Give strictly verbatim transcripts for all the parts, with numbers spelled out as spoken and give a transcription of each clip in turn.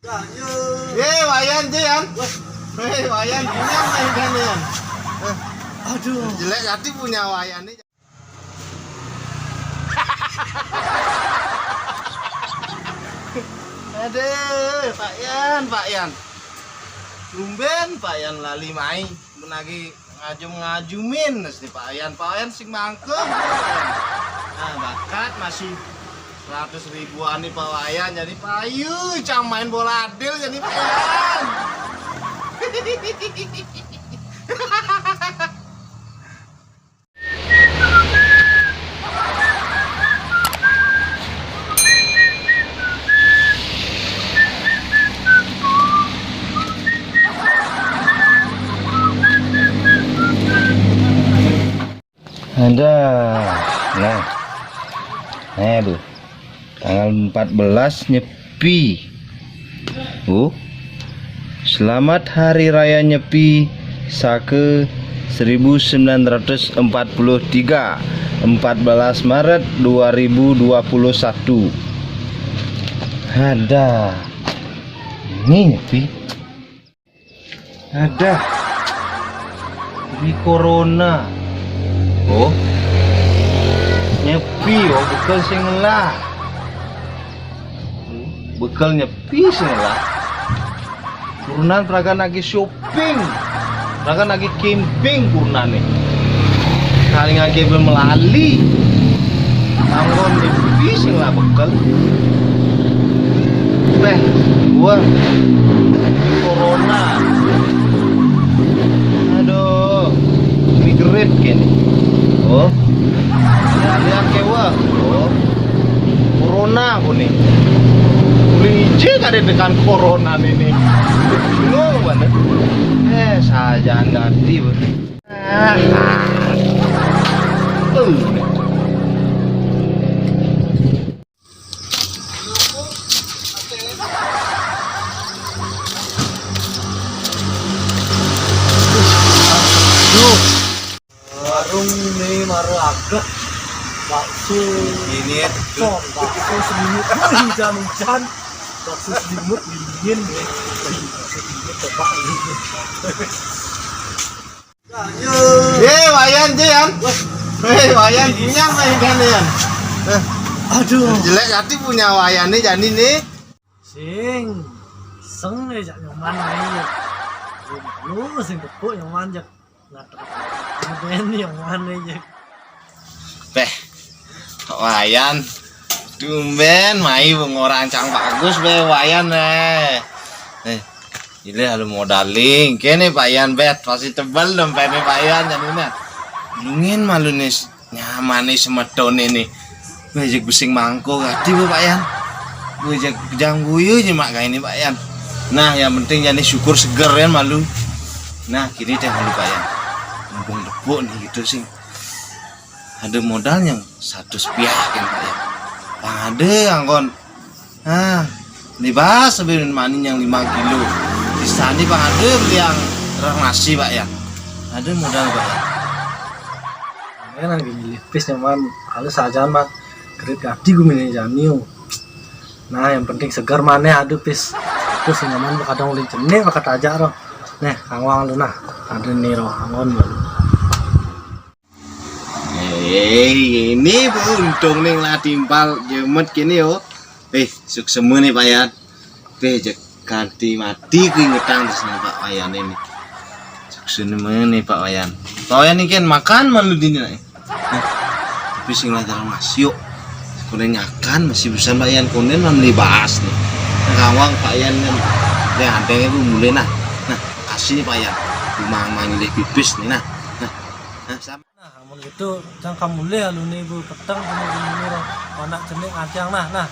Eh, Wayan, Yan. Eh, Wayan, punya main kan, Yan? Eh, aduh, jelek hati punya Wayan nih. Aduh, Pak Yan, Pak Yan. Tumben Pak Yan lali mai. Menagi ngajum-ngajumin si Pak Yan. Pak Yan sing mangke. Nah, bakat masih seratus ribuan nih Pak Wayan. Jadi payu cang main bola adil jadi Pak Yan. Ada. Nah. Nah, Bu. Tanggal empat belas nyepi. Bu. Selamat Hari Raya Nyepi Sake seribu sembilan ratus empat puluh tiga, empat belas Maret dua ribu dua puluh satu. Ada. Ini nyepi. Ada. Ini corona. Oh. Nyepi, oh, bekel sing ngelah. Bekel nyepi sing ngelah. Turunan peraga nagi shopping. Peraga nagi camping turunan nih. Kali nagi belum melali. Anggon nyepi sing ngelah bekel. Teh, gua corona. Aduh, migerit kene. Oh. Lihat-lihat kewa. Oh. Corona aku nih. Ulin ije kada dengan corona nih nih. Bingung banget. Eh, sajaan ganti. Ah. Tuh. Warung ini mara agak bakso. Ini ya, pecel, bakso selimut. Hujan-hujan, bakso selimut dingin ya. Bakso selimut coba ini. Eh, Wayan, Yan. Eh, Wayan, punya main kan, Yan? Eh, aduh, jelek hati punya Wayan nih, jadi nih. Sing, seng ya, jak nyaman aja. Lu sing tepuk nyaman, jak. Nggak tepuk. Nyaman aja. Beh, Wayan. Tumben, mai ngorang cang bagus, beh, Wayan, eh. Eh, Ile lalu modaling. Kene Pak Yan bet, pasti tebel dompetnya Pak Yan jadinya. Lungin malu nih, nyaman nih semeton ini. Bejek bising mangko gati Pak Yan. Bejek jam guyu aja mak kayak ini Pak Yan. Nah, yang penting jadi syukur seger ya malu. Nah, kini teh malu Pak Yan. Mumpung tepuk nih gitu sih. Ada modalnya satu sepiah kan Pak Yan. Bang ada angkon. Ah, libas sambil manin yang lima kilo. Di sana Pak ada beli yang rang nasi Pak ya. Ada modal Pak ya. Kan lagi milih pis nyaman. Kalau saja mah kredit gati gue milih janiu. Nah, yang penting segar mana ada pis. Itu sing nyaman kadang ulin cenik maka tajak roh. Nah, kangwang lu nah. Ada nih roh angon baru. Eh, ini untung nih lah timpal jemet kini yo. Eh, suksema nih Pak Yan. Eh, jek kanti mati keingetan terus nih Pak Wayan ini. Suksema nih Pak Wayan. Pak Wayan ini kan makan malu dini nih. Nah, tapi sing lancar masih yuk. Konen nyakan masih bisa Pak Yan konen man libas nih. Nah, kawang Pak Yan kan. Deh anteng itu mulai nah. Nah, kasih nih Pak Yan. Cuma manggil pipis nih nah. Nah, nah sama. Nah, amun gitu, cang kamu lih aluni bu peteng kamu dulu roh. Anak cenik antiang nah, nah.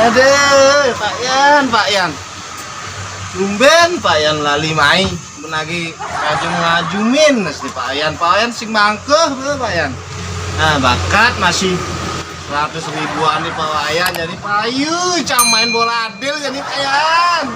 Aduh, Pak Yan, Pak Yan. Tumben Pak Yan lali mai. Menagi ngajum-ngajumin si Pak Yan. Pak Yan sing mangkeh, Pak Yan. Nah, bakat masih Ratus ribuan di pawayan jadi payu, cang main bola adil jadi payan.